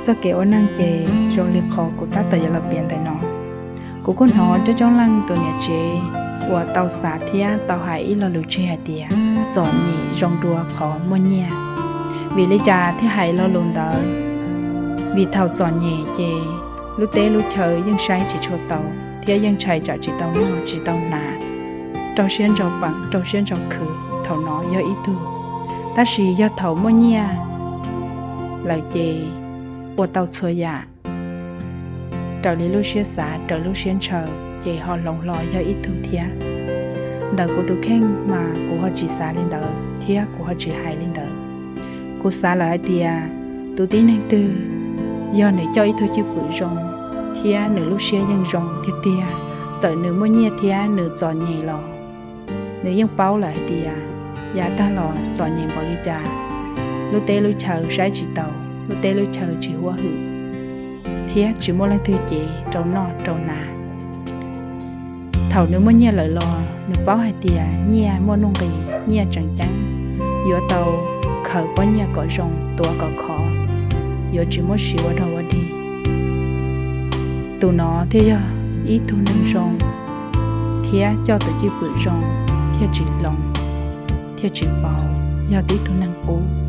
Txoj kev ua neej ces zoo li qhov kuv tab tom yuav los piav ntawm no. Kuv kuj hnov coob coob leej tus niam tsev uas tau xav thiab tau hais ib lo lus tseg hais tias txom nyem zoo dua qhov muaj nyiaj. Vim li cas thiaj hais lo lus ntawd? Vim thaum txom nyem ces lub teb lub chaw yeej saib tsis tshua tau thiab yeej ntshai tsam tsis tau noj tsis tau hnav, rau siab ntso peem rau siab ntso khwv thaum no yog ib tug. Tab sis yog thaum muaj nyiaj lawm ces ua tau txhua yam raws li lub siab xav raws lub siab ntshaw ces ho hloov hlo yog ib tug thiab. Ntawm kuv tus kheej mas kuv ho tsis xav li ntawd thiab kuv ho tsis hais li ntawd. Kuv xav lawm hais tias tus tib neeg twg yog nws coj ib tug cwj pwm zoo thiab nws lub siab yeej zoo tiag tiag, txawm nws muaj nyiaj thiab nws txom nyem los nws yeej paub lawm hais tias yav tag los txom nyem npaum li cas, lub teb lub chaw saib tsis taus, lub teb lub chaw tsis huab hwm, thiab tsis muaj leej twg cev rau noj rau hnav. Thaum nws muaj nyiaj lawm los nws paub hais tias nyiaj muaj nuj nqis, nyiaj tseem ceeb, yuav tau khaws pob nyiaj kom zoo, tuav kom khov, yuav tsis muab siv ua dog ua dig. Tus no thiaj yog ib tug neeg zoo thiab coj tus cwj pwm zoo thiaj tsis hloov, thiaj tsis pauv, yog tib tug neeg qub.